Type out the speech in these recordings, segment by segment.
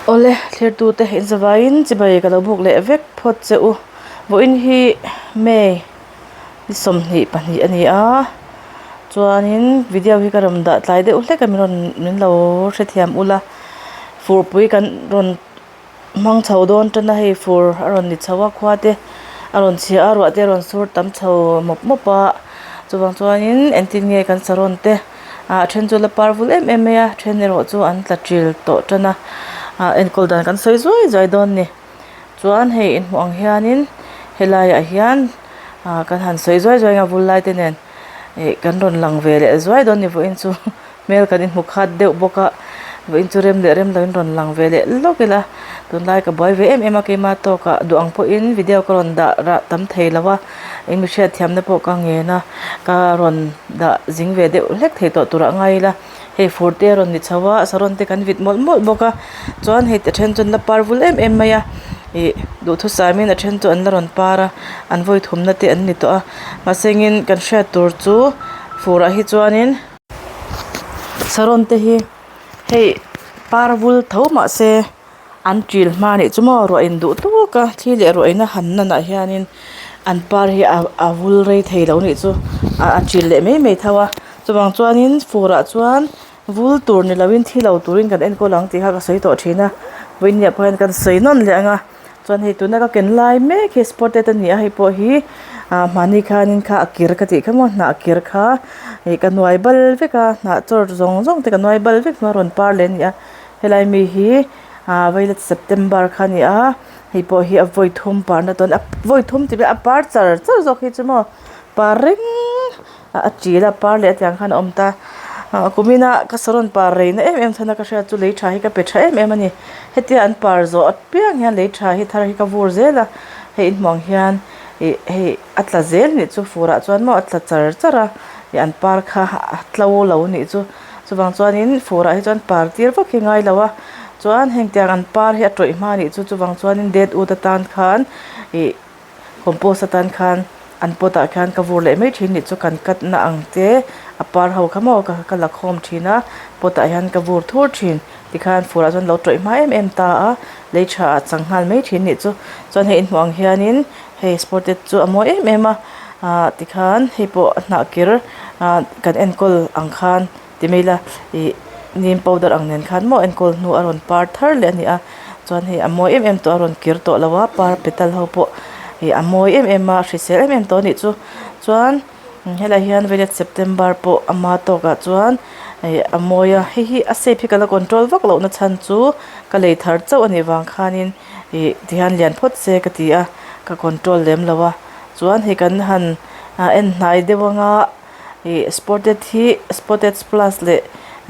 Awle thlirtute inzavaiin chibai ka lo buk leh vek phawt che u. Vawiin hi May ni 22 a ni a, chuanin video hi ka rawn dah tlai deuh hlek a min rawn min lo hrethiam ula furpui kan rawn Hmang chho dawn tan a hei fur a rawn ni chho a khua te a rawn chhia a ruah te a rawn sur tam chho mawp mawp a chuvang chuanin engtin nge kan sarawn te ah a then chu la par vul em em mai a then erawh chu an tla til tawh tan a ah enkawl dan kan sawi zuai zuai dawn a ni chuan hei inhmuh ang hianin helai ah hian ah kan han sawi zuai zuai ang a vul lai te nen ih kan rawn lang ve leh zuai dawn a ni vawiin chu. Hmel kan inhmu khat deuh bawk a, vawiin chu rem leh rem loin rawn lang ve leh lawk ila, tunlai ka buai ve em em a keima tawkah duh ang pawhin video ka rawn dah rah tam thei lo a, eng mi hriatthiamna pawh ka ngen a, ka rawn dah zing ve deuh hlek thei tawh turah ngai ila, hei fur te a rawn ni chho a, saron te kan vit mawlh mawlh bawk a, chuan hei a then chu an la par vul em em mai a, ih duhthusamin a then chu an la rawn par a, an vawi thumna te an ni tawh a, mahse engin kan hriat tur chu furah hi chuanin. Saron te hi hei par vul tho mahse an ṭil hma anih chu maw ruah in duh tawk a thli leh ruah in a han nan ah hianin an par hi a a vul rei thei lo anih chu a ṭil leh mai mai tho a chuvang chuanin fur ah chuan vul tur ni lovin thi lo turin kan enkawl ang tih kha ka sawi tawh ṭhin a vawiin ah pawh hian kan sawi nawn leh ang a. Chuan hei tuna ka ken lai mek hi spotted a ni a hei pawh hi ah mahni khanin kha a kir ka tih kha maw hnah kir kha ih ka nuai bal vek a hnah chawr zawng zawng te ka nuai bal vek hnuai a rawn par leh a ni a helai mi hi ah violet september kha a ni a hei pawh hi a vawi thum parna tawn a vawi thum tih vel a par char char zawk hi chu maw par reng. A ṭil a par leh a tiang khan a awm ta ah kumin a ka saron par rei na em em chhan a ka hriat chu lei tha hi ka pe tha em em a ni hetia an par zawh apiang hian lei tha hi thar hi ka vur zel a hei inhmuh ang hian ih hei a tla zel nih chu fur ah chuan maw a tla char char a ih an par kha a tlo lo nih chu chuvang chuanin fur ah hi chuan par tir vak hi a ngai lo a chuan heng tiang an par hi a tawih hma nih chu chuvang chuanin dead wood atan khan ih. Compost atan khan an pot ah khian ka vur leh mai thin nih chu kan cut na ang te a par ho kha maw ka la khawm thin a pot ah hian ka vur thur thin tikhan fur ah chuan lo tawih hma em em ta a lei tha ah chang nghal mai thin nih chu chuan hei inhmuh ang hianin hei spotted chu a mawi em em a ah tikhan hei pawh a hnah kir ah kan enkawl ang khan. Ti mai ila ih neem powder ang nen khan maw enkawl hnu a rawn par thar leh a ni a chuan hei a mawi em em tawh a rawn kir tawh lo a par petal ho pawh ih a mawi em em a hrisel em em tawh a nih chu chuan helaiah hian violet september pawh ama tawkah chuan ih a mawi a hei hi a shape hi ka la control vak loh na chhan chu ka lei thar chauh a nih vang khanin ih tihian lian phawt se ka ti a ka control lem lo a chuan hei kan han en hnai deuh anga. Ih spotted hi spotted splash leh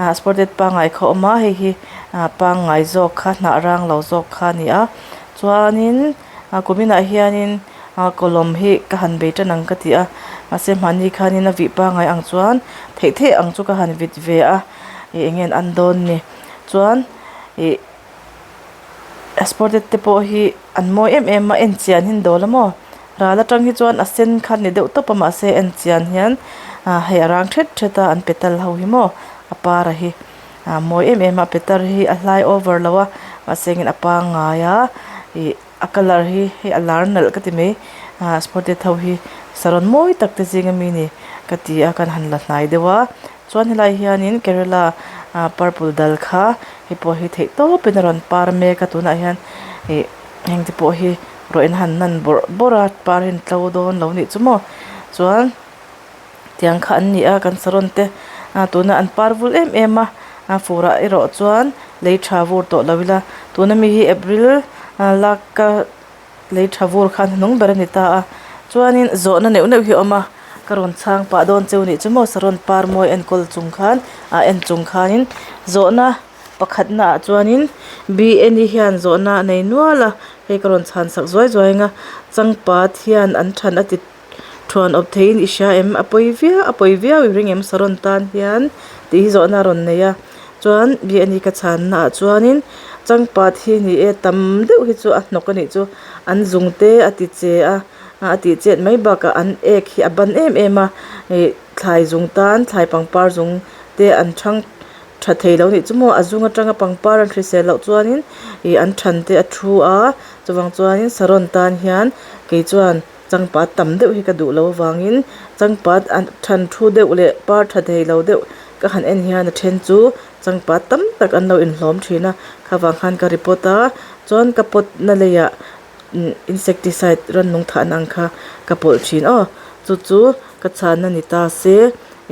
ah spotted pangngai kha a awm a hei hi ah pangngai zawk kha hnah rang lo zawk kha a ni a chuanin ah kuminah hianin ah kawlawm hi ka han bei tan ang ka ti a mahse mahni khanin a vih pangngai ang chuan theih theih ang chu ka han vit ve a ih eng nge an an dawn ni chuan ih spotted te pawh hi an mawi em em a en chian hi an dawl a maw. Ral atang hi chuan a sen kha ni deuh tawp a mahse en chian hian ah hei a rang thet thet a an petal ho hi maw a par a hi ah mawi em em a petal hi a hlai over lo a mahse engin a pangngai a ih a colour hi hei a lar nalh ka ti mai ah spotted ho hi saron mawi tak te zing ami ni ka ti a kan han la hnai deuh a chuan helai hianin kerala ah purple dal kha hei pawh hi theih tawpin a rawn par mek a tunah hian ih heng te pawh hi. Rawh in han nan bawrh bawrh a par hi an tlo dawn lo nih chu maw chuan tiang kha an ni a kan saron te ah tuna an par vul em em a a fur ah erawh chuan lei tha vur tawh lo ila tuna mi hi april lak ka lei tha vur khan hnuhnung ber a ni ta a chuanin zawhna neuh neuh hi a awm a ka rawn chhang pah dawn cheu nih chu maw saron par mawi enkawl chung khan ah en chung khanin zawhna. Pakhatna ah chuanin B N hian zawhna a nei nual a hei ka rawn chhan sak zuai zuai ang a changpat hian an than a ti thuan awp theiin i hria em a pawi viau a pawi viau i ring em saron tan hian tih hi zawhna a rawn nei a chuan B N ka chhanna ah chuanin changpat hi ni e tam deuh hi chu a hnawk a nih chu an zung te a ti che a a tih chet mai bakah an ek hi a ban em em a ih thlai zung tan thlai pangpar zung te an chhang. Tha thei lo nih chu maw a zung atanga pangpar an hrisel loh chuanin ih an than te a thu a chuvang chuanin saron tan hian kei chuan changpat tam deuh hi ka duh loh avangin changpat an than thu deuh leh par tha thei lo deuh ka han en hian a then chu changpat tam tak an lo inhlawm thin a khavang khan ka report a chuan ka pot na leiah imm insecticide rannung thahna ang kha ka pawlh thin aw chu chu ka chhanna ni ta se.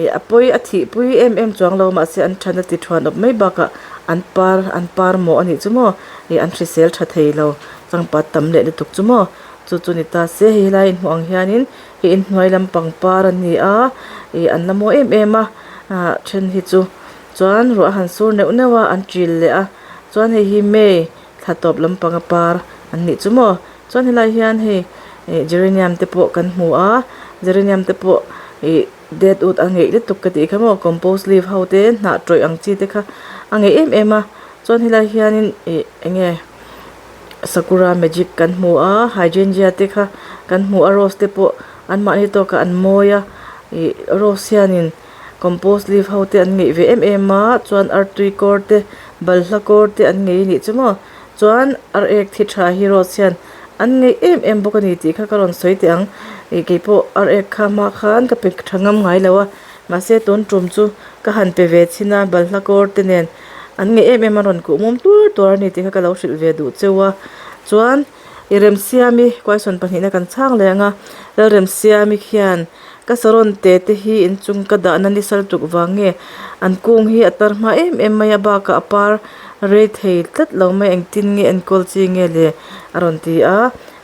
Ih a pawi a thih pui em em chuang lo mahse an thana ti thuan awp mai bakah an par an par mawh a nih chu maw ih an hrisel tha thei lo changpat tam leh lutuk chu maw chu chu ni ta se hei helai inhmuh ang hianin hei inhnuai lampang par an ni a ih an la mawi em em a ah then hi chu chuan ruah a han sur neuh neuh a an til leh a chuan hei hi may thla tawp lampanga par an nih chu maw. Chuan helai hian hei ih geranium te pawh kan hmu a geranium te pawh ih dead wood a ngeih lutuk ka tih kha maw compost leaf ho te hnah tawih ang chi te kha a ngeih em em a chuan helai hianin ih eng nge sakura magic kan hmu a hydrangea te kha kan hmu a rose te pawh anmahni tawkah an mawi a ih rose hianin compost leaf ho te an ngeih ve em em a chuan artui kawr te balhla kawr te an ngei a nih chu maw. Chuan ar ek thi tha hi rose hian an ngeih em em bawk a ni tih kha ka rawn sawi teh ang ih keipawh ar ek kha hma khan ka pe tha ngam ngai lo a mahse tun tum chu ka han pe ve chhin a balhla kawr te nen an ngeih em em a rawn kuh mum tuar tuar a ni tih kha ka lo hrilh ve duh cheu a chuan i remsiami question pahnihna kan chhang leh ang a Lalremsiami khian ka saron te te hi inchung ka dahna ni sal tuk vang nge an kung hi a tar hma em em mai a bakah a par Rei thei tlat lo mai engtin nge enkawl chi nge le a rawn ti a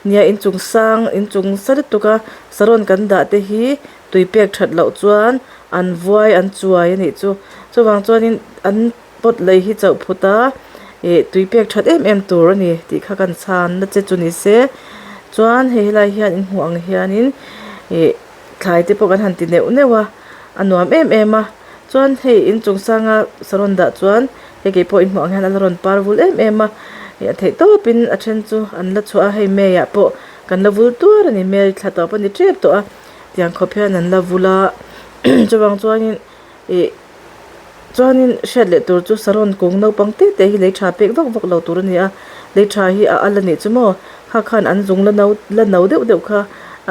nia inchung sang inchung sa lutuk a saron kan dah te hi tui pek that loh chuan an vuai an chuai a nih chu chuvang chuanin an pot lei hi chauh phut a ih tui pek that em em tur a ni tih kha kan chhan na che chu ni se chuan hei helai hian in hmuh ang hianin ih thlai te pawh kan han ti neuh neuh a a nuam em em a chuan hei inchung sanga saron dah chuan. Hei kei pawh inhmuh ang hian a la rawn par vul em em a ih a theih tawpin a then chu an la chhuah a hei May ah pawh kan la vul tuar a ni May thla tawp a ni tep tawh a tiang khawp hian an la vul a chuvang chuanin ih chuanin hriat leh tur chu saron kung naupang te te hi lei tha pek vak vak lo tur a ni a lei tha hi a al a nih chu maw kha khan an zung la no la no deuh deuh kha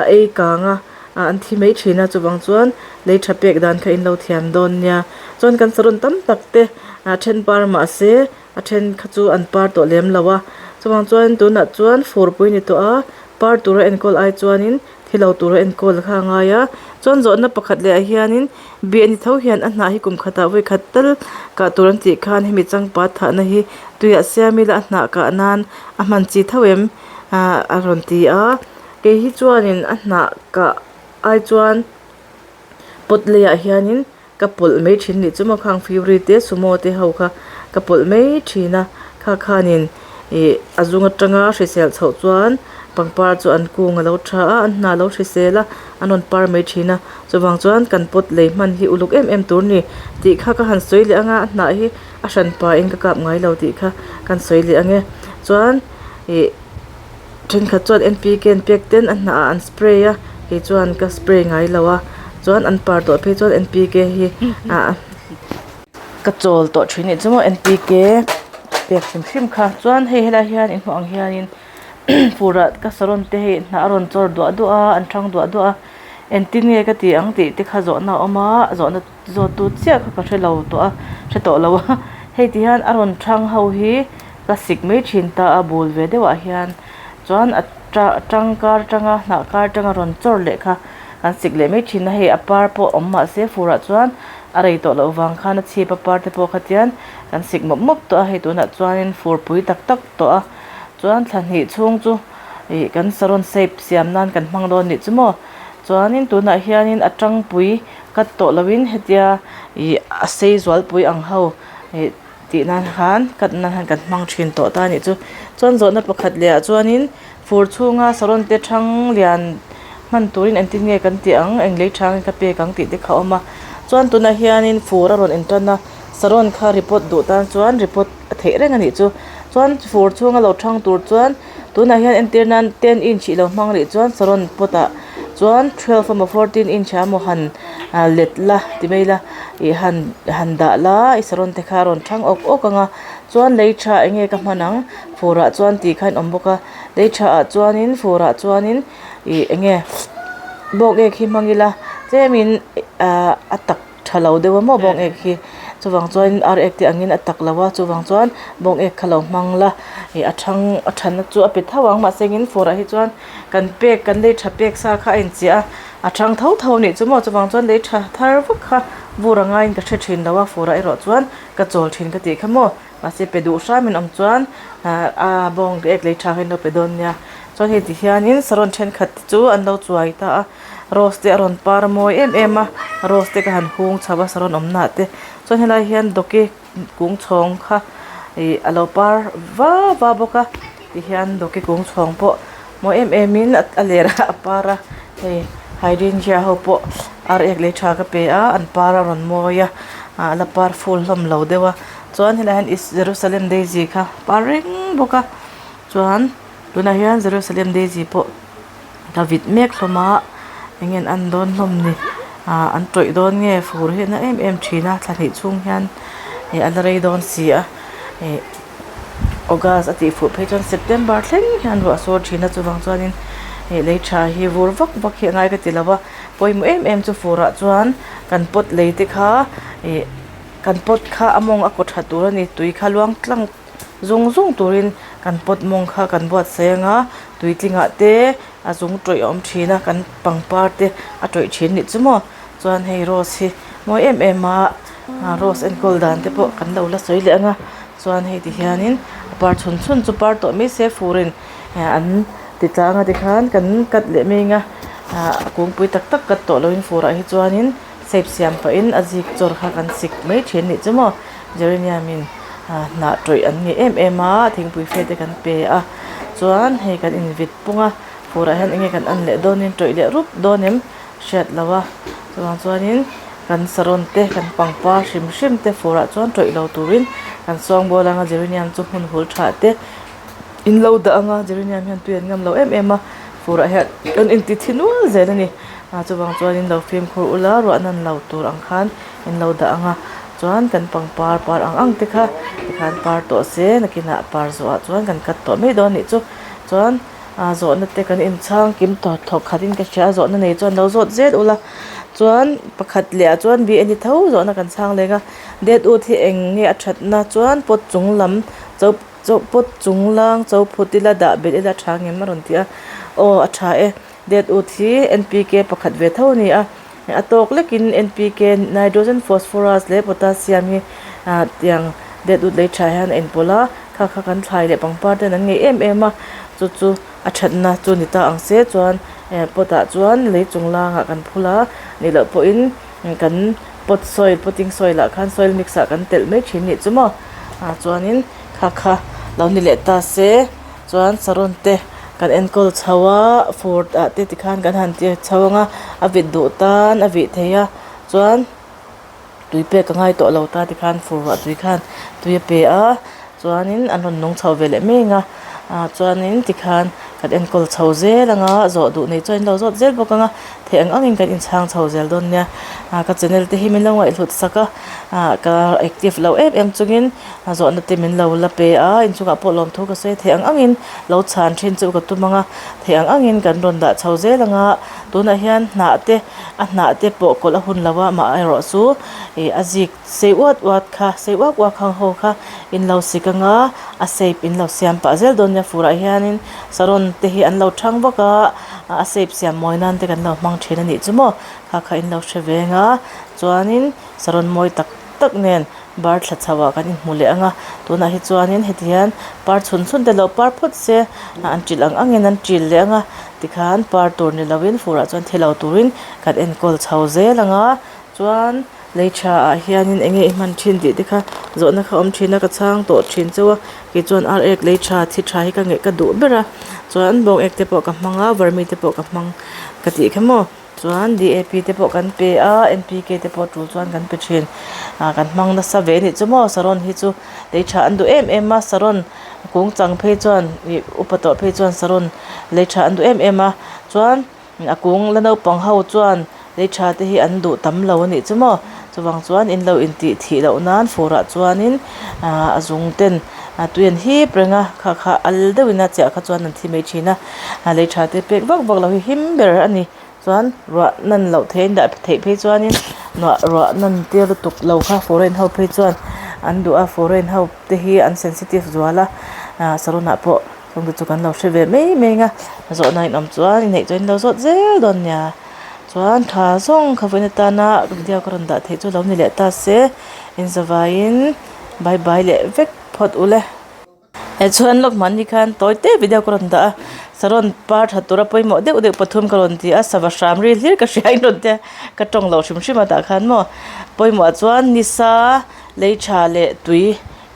a ei kang a. ah an thi mai thin a chuvang chuan lei tha pek dan kha in lo thiam dawn nia chuan kan saron tam tak te ah then par mahse a then kha chu an par tawh lem lo a chuvang chuan tunah chuan furpui ni tawh a par tura enkawl ai chuanin thi lo tura enkawl kha a ngai a chuan zawhna pakhat leh ah hianin biah ni tho hian a hnah hi kum khatah vawi khat tal kah tur an tih khan hemi changpat thahna hi tuiah siam ila a hnah kah nan a hman chi tho em ah a rawn ti a. Kei hi chuanin a hnah kah ai chuan pot leiah hianin ka pawlh mai thin nih chu maw khang fury te sumo te ho kha ka pawlh mai thin a kha khanin ih a zung atanga hrisel chhoh chuan pangpar chu an kung a lo tha a an hna a lo hrisel a an rawn par mai thin a chuvang chuan kan pot lei hman hi uluk em em tur a ni tih kha ka han sawi leh anga a hnah hi a hran pahin ka kap ngai lo tih kha kan sawi leh ang e chuan ih. Thenkhat chuan N P K an pek ten a hnah ah an spray a kei chuan ka spray ngai lo a chuan an par tawh phei chuan N P K hi ah ka chawl tawh thin anih chu maw N P K pek hrim hrim kha chuan hei helai hian in hmuh ang hianin fur ah ka saron te hei hnah a rawn chawr duah duah a an thang duah duah a engtin nge ka tih ang tih te kha zawhna a awm a zawhna zawt tu chiah kha ka hre lo tawh a hre tawh lo a hei ti hian a rawn thang ho hi. Ka sik mai thin ta a bul ve deuhah hian chuan a tang kar atanga hnah kar atanga rawn chawr leh kha an sik leh mai thin a hei a par pawh awm mah se furah chuan a rei tawh loh vang khan a chhip a par te pawh kha tian kan sik mawp mawp tawh a hei tunah chuanin furpui tak tak tawh a chuan thla hnih chhung chu ih kan saron shape siam nan kan hmang dawn nih chu maw chuanin tunah hianin a tangpui cut tawh loin hetia ih a sei zualpui ang ho ih. Tih nan khan cut nan khan kan hmang thin tawh ta a nih chu. Chuan zawhna pakhat leh ah chuanin fur chhunga saron te thang lian hman turin engtin nge kan tih ang eng lei thang in ka pek ang tih te kha a awm a. Chuan tunah hianin fur a rawn intan a saron kha report duh tan chuan report a theih reng a nih chu. Chuan fur chhunga lo thang tur chuan tunah hian entir nan ten inch ilo hmang rih chuan saron pot ah chuan twelve emaw fourteen inch ah emaw han let la ti mai ila. Ih han han dah la i saron te kha a rawn thang awk awk ang a chuan lei tha eng nge ka hman ang fur ah chuan tih kha an awm bawk a lei tha ah chuanin fur ah chuanin ih eng nge bawng ek hi hmang ila tlemin ahh a tak tha lo deuh a maw bawng ek hi chuvang chuan ar ek te angin a tak lo a chuvang chuan bawng ek kha lo hmang la ih a thang a thatna chu a pe tho ang mahse engin fur ah hi chuan kan pek kan lei tha pek sa kha a inchiah a. A thang tho tho nih chu maw chuvang chuan lei tha thar vak kha vur a ngaiin ka hre thin lo a furah erawh chuan ka chawl thin ka tih kha maw mahse pe duh hramin awm chuan ah a bawng ek lei tha kha in lo pe dawn nia chuan hei ti hianin saron thenkhat te chu an lo chuai ta a rose te a rawn par mawi em em a rose te ka han hung chho a saron awm nah te chuan helai hian dawki kung chhawng kha ih a lo par va va bawk a tihian dawki kung chhawng pawh mawi em em in a ler ah a par a hei hydrangea ho pawh ar ek lei tha ka pe a an par a rawn mawi a ah a la par full hlawm lo deuh a chuan helaiah hian is jerusalem daisy kha par reng bawk a chuan tunah hian jerusalem daisy pawh ka vit mek hlawm a eng nge an an dawn hlawm ni ah an tawih dawn nge fur hi a na em em thin a thla hnih chhung hian ih a la rei dawn si a ih august a tih fuh phei chuan september thleng hian ruah a sur thin a chuvang chuanin ih lei tha hi vur vak vak hi a ngai ka ti lo a pawimawh em em chu fur ah chuan kan pot lei te kha ih kan pot kha a mawng a kaw tha tur a ni tui kha luang tlang zung zung turin kan pot mawng kha kan buatsaih ang a tui tlingah te a zung tawih a awm thin a kan pangpar te a tawih thin nih chu maw chuan hei rose hi mawi em em a rose enkawl dan te pawh kan lo la sawi leh ang a chuan hei ti hianin a par chhun chhun chu par tawh mai se furin an ti tlang a tikhan kan cut leh mai ang a ah kungpui tak tak cut tawh loin furah hi chuanin shape siam pahin a zik chawr kha kan sik mai thin nih chu maw geranium in ah hnah tawih an ngei em em a thingpui fe te kan pe a chuan hei kan invit pung a furah hian enge kan en leh dawnin tawih leh rup dawn em hriat lo a chuvang chuanin kan saron te kan pangpar hrim hrim te furah chuan tawih lo turin kan sawngbawl anga geranium chu hmun hul tha te in lo dah anga geranium hian tui an ngam lo em em a furah hian kan inti thi nual zel a ni ah chuvang chuanin lo fimkhur ula ruah nan lo tur ang khan in lo dah anga chuan kan pangpar par ang ang te kha tikhan par tawh se nakinah par zawhah chuan kan cut tawh mai dawn anih chu chuan ah zawhna te kan inchhang kim tawh thawk khat in ka hria a zawhna nei chuan lo zawt zel ula chuan pakhat leh ah chuan b a ni tho zawhna kan chhang leng a dead wood hi eng nge a thatna chuan pot chung lam cho cho pot chung lang cho phut ila dah belh ila a tha ngem a rawn ti a aw a tha e dead wood hi n p k pakhat ve tho a ni a a tawk lekin n p k nitrogen phosphorus leh potassium hi ah tiang dead wood lei tha hian a inpawlh a kha kha kan thlai leh pangpar ten an ngei em em a chu chu a thatna chu ni ta ang se chuan eh pot ah chuan lei chung langah kan phul a nih loh pawhin kan pot soil potting soil ah khan soil mix ah kan telh mai thin nih chu maw ah chuanin kha kha lo ni leh ta se chuan saron te kan enkawl chho a fur ah te tikhan kan han ti chho ang a a vit duh tan a vih theih a chuan. Tui pek a ngai tawh lo ta tikhan fur ruah tui khan tui a pe a chuanin an rawn nung chho ve leh mai ang a ah chuanin tikhan kan enkawl chho zel ang a zawh duh nei chuan in lo zawt zel bawk ang a theih ang angin kan inchhang chho zel dawn nia ah ka channel te hi min lo ngaihhlut sak a ah ka active lo em em chungin zawhna te min lo la pe a inchungah pawh lawmthu ka sawi a theih ang angin lo chhan thin chu ka tum ang a theih ang angin kan rawn dah chho zel ang a tunah hian hnah te. A hnah te pawh kawlh a hun lo a amaherawh chu ih a zik sei uat uat kha sei uak uak ang ho kha in lo sik anga a shape in lo siam pah zel dawn nia furah hianin saron te hi an lo thang vak a a shape siam mawi nan te kan lo hmang thin a nih chu maw kha kha in lo hre veng a chuanin saron mawi tak tak nen bar thla chho ah kan inhmu leh ang a tunah hi chuanin heti hian par chhun chhun te lo par phawt se an ṭilh ang angin an ṭil leh ang a tikhan par tur ni lovin furah chuan thi lo turin kan enkawl chho zel ang a chuan lei tha ah hianin eng nge i hman thin tih te kha zawhna kha awm thin a ka chhang tawh thin chauh a kei chuan ar ek lei tha thi tha hi ka ngeih ka duh ber a chuan bawng ek te pawh ka hmang a vermi te pawh ka hmang ka tih kha maw. Chuan DAP te pawh kan pe a NPK te pawh tul chuan kan pe thin ah kan hmang nasa ve anih chu maw saron hi chu lei tha an duh em em a saron kung chang phei chuan ih upa tawh phei chuan saron lei tha an duh em em a chuan a kung la naupang ho chuan lei tha te hi an duh tam lo anih chu maw. Chuvang chuan in lo intih thih loh nan fur ah chuanin ah a zung ten tui an hip reng a kha kha al deuhin a chiah kha chuan an thi mai thin a a lei tha te pek vak vak lo hi him ber a ni chuan ruah nan loh theih a indah theih phei chuanin nuah ruah nan tir lutuk lo kha foreign ho phei chuan an duh a foreign ho te hi an sensitive zual a ah salon ah pawh chung te chu kan lo hre ve mai mai ang a zawhna in awm chuan inneih chuan in lo zawt zel dawn nia chuan tha zawng kha vawiin atana video ka rawn dah theih chu lo ni leh ta se inzavaiin bye bye leh vek phawt ule. He chuan lawk hmanni khan tawi te video ka rawn dah a saron par that tura pawimawh deuh deuh pathum ka rawn ti a sava hram ri hlir ka hria in rawn tia ka tawng lo hrim hrim a tah khan maw pawimawh ah chuan nisa lei tha leh tui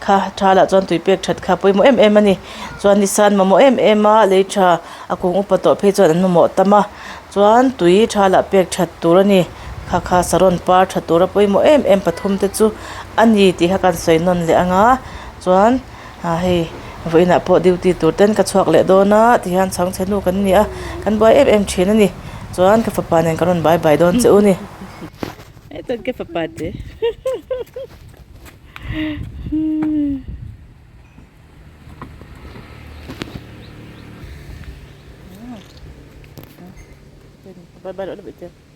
kha tha lah chuan tui pek that kha pawimawh em em a ni chuan nisa an mamawh em em a lei tha a kung upa tawh phei chuan an mamawh tam a chuan tui tha lah pek that tur a ni kha kha saron par tha tura pawimawh em em pathum te chu a ni tih kha kan sawi nawn leh ang a chuan. Ah hei vawiinah pawh duty tur ten ka chhuak leh dawn a tihian chhangchhe nu kan ni a kan buai em em thin a ni chuan ka fapa nen ka rawn bai bai dawn che u ni. Hei ka fapa te Bye bye.